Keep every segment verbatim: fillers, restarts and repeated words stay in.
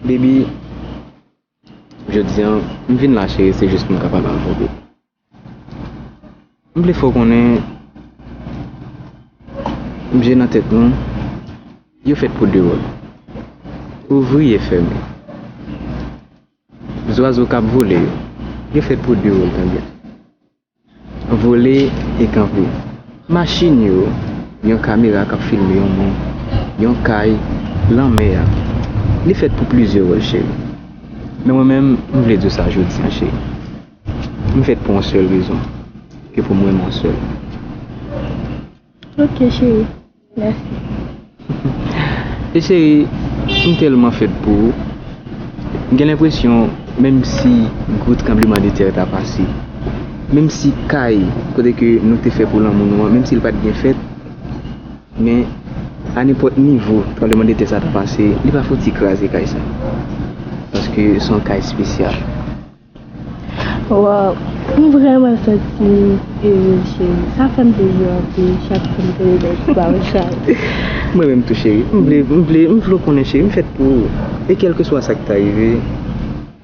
Baby, jodi a, m vin la, cheri, se jis pou m ka pale avè w, baby. M vle fè w konnen, m je nan tèt nou, yo fèt pou de wòl. Ouvri e fèmen. Zwazo k ap vole yo, yo fèt pou de wòl, tande. Vole e kanpe. Machin yo, yon kamera k ap filme yon moun, yon kay, lanmè a. Li fèt pou plizyè wòl, cheri. Men mwen menm, m vle di w sa jodi a, cheri. M fèt pou yon sèl rezon, ke pou m renmen w sèl. Ok, cheri. Mèsi. E cheri, m tèlman fèt pou ou. M gen lenpresyon, menm si gwo tranblemanndetè ta pase, menm si kay kote ke nou te fè pou lanmou nou an, menm si l pa t byen fèt, men a nenpòt nivo tranblemanndetè sa ta pase, li pa fouti kraze kay sa. Paske se yon kay espesyal. Waw, m vrèman santi m ere, cheri. Sa fè m plezi anpil chak fwa m tande bèl ti pawòl sa yo. Mwen menm tou, cheri. M vle, m vle, m vle w konnen, cheri, m fèt pou ou. E kèlkeswa sa k ta rive,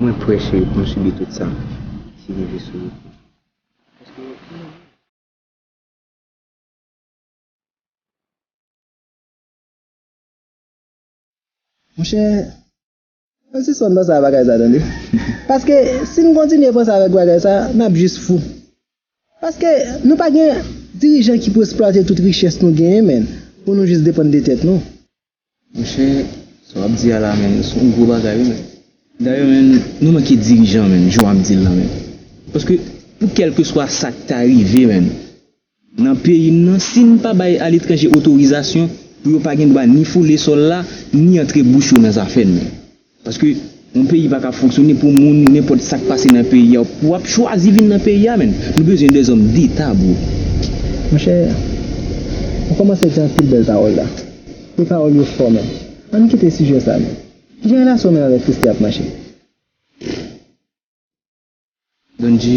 mwen prè, cheri, pou m sibi tout sa ki rive sou wout mwen. Paske Monchè, nou sispann panse a bagay sa, tande. Paske si n kontinye panse avèk bagay sa, n ap jis fou. Paske nou pa gen dirijan ki pou eksplwate tout richès nou genyen, menn, pou nou jis depann de tèt nou. Monchè, sa w ap di a la, menn, se yon gwo bagay, wi, menn. Dayè, menn, nou manke dirijan, menn, jan w ap di l la, menn. Paske pou kèlkeswa sa k ta rive, menn, nan peyi n nan, si n pa bay aletranje otorizasyon, pou yo pa gen dwa ni foule sòl la, ni antre bouch yo nan zafè n, menn. Paske yon peyi pa ka fonksyone pou moun, nenpòt sa k pase nan peyi a, pou w ap chwazi vin nan peyi a, menn. Nou bezwen dèzòm deta, bro. Monchè, ou kòmanse di anpil bèl pawòl la. E pawòl yo fò, menn. Ann kite sijè sa, menn. Kijan relasyon w menm avèk Christie ap mache? Don G,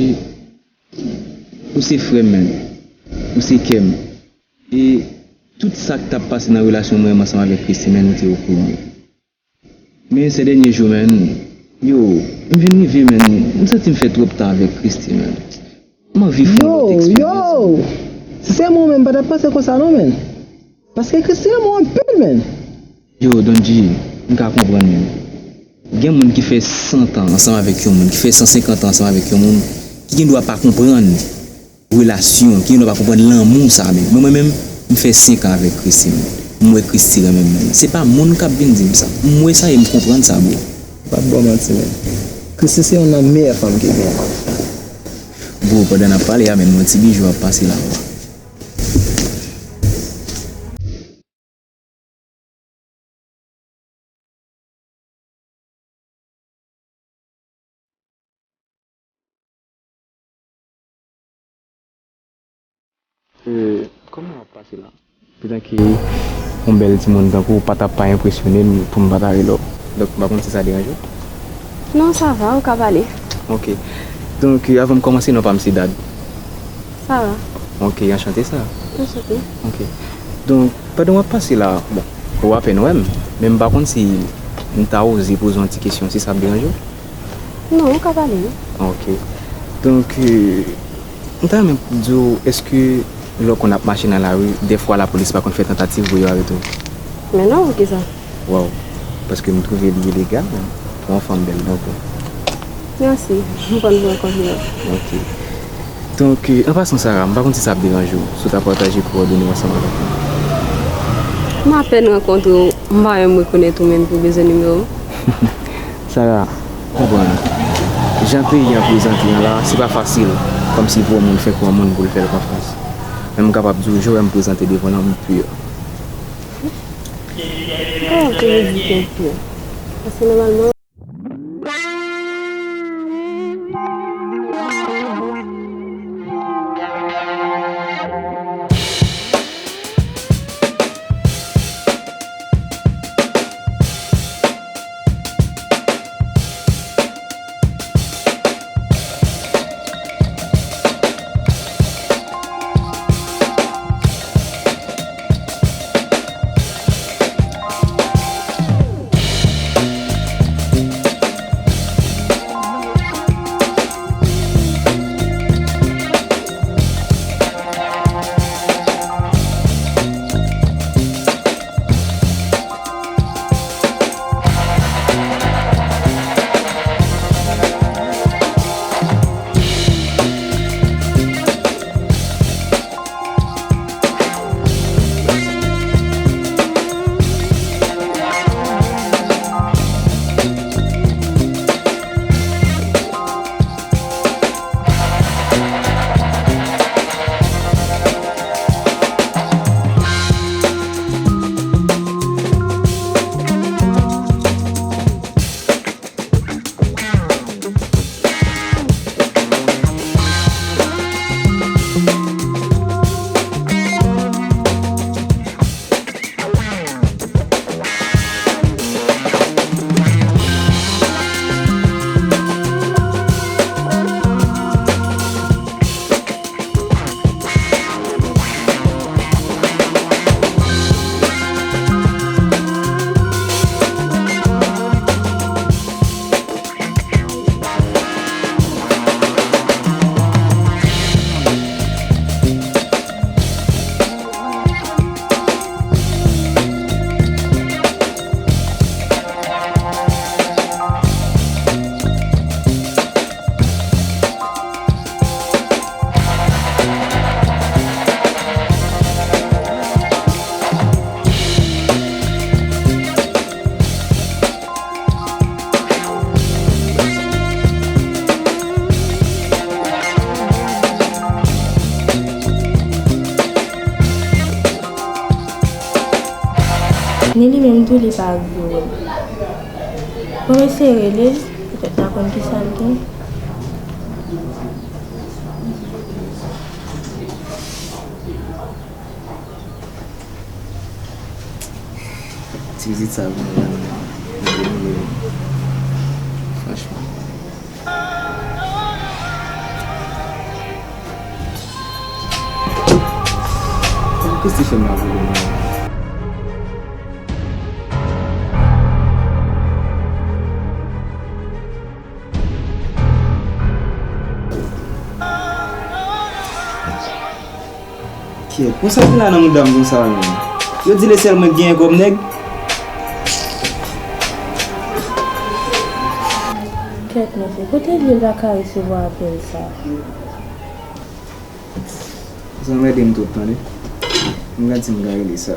ou se frè m, menn. Ou se kè m. E tout sa k t ap pase nan relasyon mwen menm ansanm avèk Christie, menn, ou te okouran. Men sè dènye jou, menn, yo, m vin rive, menn, m santi m fè twòp tan avèk Christie, menn. M anvi fè yon lòt eksperyans. Yo, yo! Si se mwen menm, m pa t ap panse konsa non, menn. Paske Christie renmen w anpil, menn. Yo, Don G, m ka konprann, menn. Gen moun ki fè san tan ansanm avèk yon moun, ki fè san senkant tan ansanm avèk yon moun, ki gen dwa pa konprann relasyon, ki gen dwa pa konprann lanmou sa, menn. Men mwen menm, m fè senk an avèk Christie, menn. M wè Christie renmen m, menn. Se pa moun k ap vin di m sa. M wè sa e m konprann sa, bro. M p ap ba w manti, menn. Christie se youn nan meyè fanm ki genyen. Bro, pandan n ap pale a, menn, yon ti bijou ap pase la, bro. E, kòman w ap pase la? Petan ke yon bèl timoun tankou w pa t ap pa enpresyone m pou m pa ta rele w. Donk, m pa konn si sa deranje w. Non, sa va, ou ka pale. Ok. Donk, avan m kòmanse, non pa m se Dad. Sara. Ok, anchante, Sara. Anchante. Ok. Donk, pandan w ap pase la, bon, ou apèn wè m, men m pa konn si m ta oze poze w yon ti kesyon, si sa ap deranje w. Non, ou ka pale, wi. Ok. Donk, euh, m ta renmen di w, èske lè w konn ap mache nan lari, dèfwa lapolis pa konn fè tantativ pou yo arete w? Men non, poukisa? Waw, paske m twouve li ilegal, menm, pou yon fanm bèl tankou w. Mèsi, m konn pran kont mwen. Ok. Donk, euh, an pasan, Sara, m pa konn si sa ap deranje w, si w ta pataje kowòdone w ansanm avèk mwen. M apèn rankontre w, m pa menm rekonèt ou menm pou bezwen nimewo m. Sara, konprann, jan peyi an prezante an la, se pa fasil, kòmsi pou yon moun fè kou yon moun pou l fè l konfyans. Men m kapab di w, jan w wè m prezante devan w lan, m pi. Kòman w te vle di ke w pi? Paske nòmalman, Ni li menm tou, li pa vle wè m. Bon, m eseye rele l, petèt l a konn kisa l gen. Ti pitit sa vin la, m vle mouye. Franchman. Kòman Christy fè m la vole mwen? Kyèt, konsa ki la nan mouda m konsa menm? Yo di le sèl mwen k genyen kòm nèg? Kyèt, mesye, kote l ye l pa ka resevwa apèl sa? Sa anmède m twòp, tande. M gad si m ka rele sa.